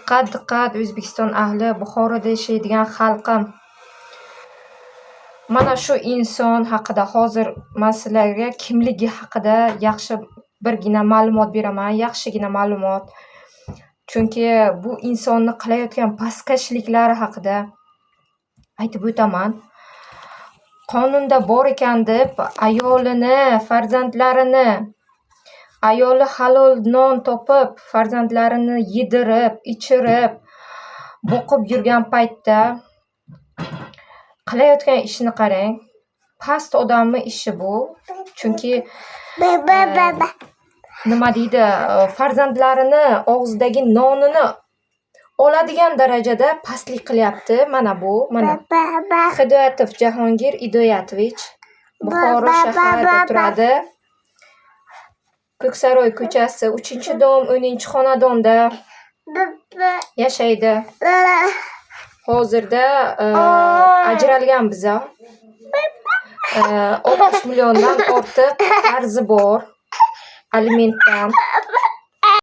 Diqqat, diqqat, O'zbekiston ahli, Buxoroda yashaydigan xalqim. Mana shu inson haqida hozir man sizlarga kimligi haqida yaxshi birgina ma'lumot beraman, yaxshigina ma'lumot. Chunki bu insonni qilayotgan pastkashliklari haqida aytib o'taman. Qonunda bor ekan deb ayolini, farzandlarini, ayoli halol non topib, farzandlarini yedirib, ichirib, boqib yurgan paytda qilayotgan ishini qarang. Past odamni ishi bu. Chunki nima deydi, farzandlarini og'zidagi nonini oladigan darajada pastlik qilyapti. Mana bu, mana. Hidoyatov Jahongir Idoyatovich Buxoro shahrida turadi. Ko'ksaroy ko'chasi, 3-dom, 10-xonadonda yashaydi. Hozirda ajralgan biza. 60 milliondan ortiq qarzi bor alimentdan.